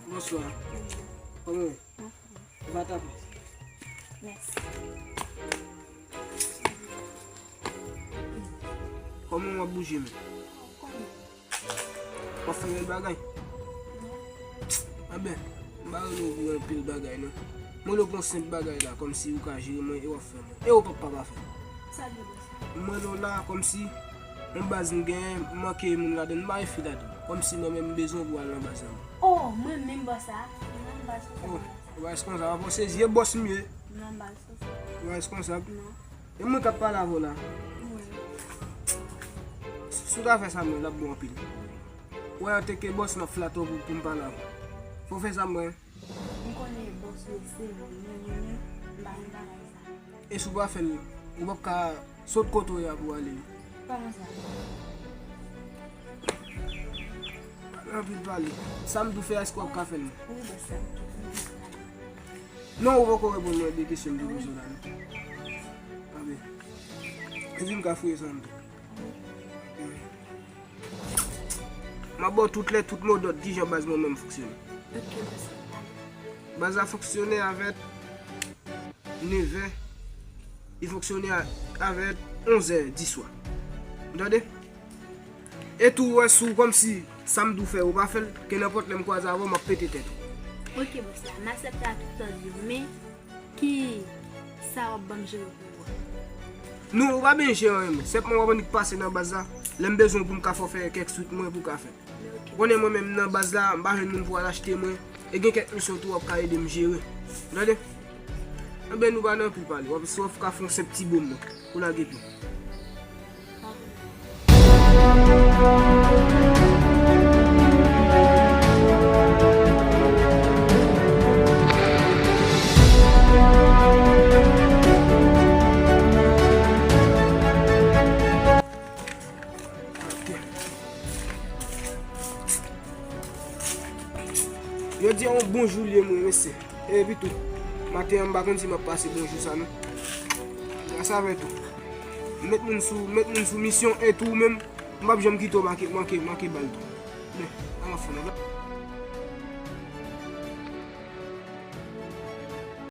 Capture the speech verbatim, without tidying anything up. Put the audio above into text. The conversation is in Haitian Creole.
Bonswa. Kòman w ye? Ou pa tape. Mèsi. Kòman w ap bouje menm? W ap fè bèl bagay? Anben, m pa rele w pou anpil bagay non. Mwen rele w pou yon senp bagay la, kòmsi ou ka jere mwen e w ap fè mwen. E w p ap pa fè. Sa vle di sa? Mwen rele w la kòmsi yon baz m genyen, m manke moun ladan l, m pa gen fi ladan l. Kòmsi mwen menm m bezwen w pou al nan baz la. Oh, mwen menm bòs la. Mwen baz konsa. Oh, ou pa reskonsab, w ap sezi, e bòs m ye. Non, baz konsa. Ou pa reskonsab? Non. E mwen k ap pale avè w la. Wi. Si w ta fè sa mwen, l ap bon anpil. Wè, an tanke bòs, m ap flatte w pou, pou m pale avè w. Fò w fè sa mwen. M konnen bòs ou ye, se mwen, men mwen menm, m pa nan bagay sa. E si w pa fè l, ou p ap ka sot kote w ye a pou w ale. Kòman sa? Pale anpil pale. Sa m di w fè a, èske w ap ka fè l? Wi, bòs la. Non, ou poko reponn mwen de kesyon m te poze w la non. Anben. E di m ka fouye sa m tou. M ap ba w tout lè, tout modòd, kijan baz mwen menm fonksyone. Ok, bòs. Baz la fonksyone avèk nevè, li fonksyone a, avèk onzè diswa. Ou tande? E tou, wè, si w kòmsi sa m di w fè, ou pa fè l, ke nenpòt lè m kwaze avè w, m ap pete tèt ou. Ok, bòs la, m aksepte a tout òd yo, men ki sa w ap ban m jere pou ou a? Non, ou pa byen jere anyen, men sèlman w ap annik pase nan baz la, lè m bezwen w pou m ka fè w fè kèk swit mwen pou w ka fè. Ou konnen mwen menm nan baz la, m pa jwenn moun pou al achte mwen. E gen kèk misyon tou w ap ka ede m jere. Ou tande? Anben, nou pa nan anpil pale. W ap, si w ap ka fè yon senp ti bo m non, pou lage pye. Ok. Jodi a yon bon jou li ye mwen, mesye. Epi tou, maten an m pa konn si m ap pase bon jou sa non. Gras avè tou. Met moun sou, met moun sou misyon e tou ou menm, m p ap janm kite w manke, manke, manke bal tou. Men, an fè nou la.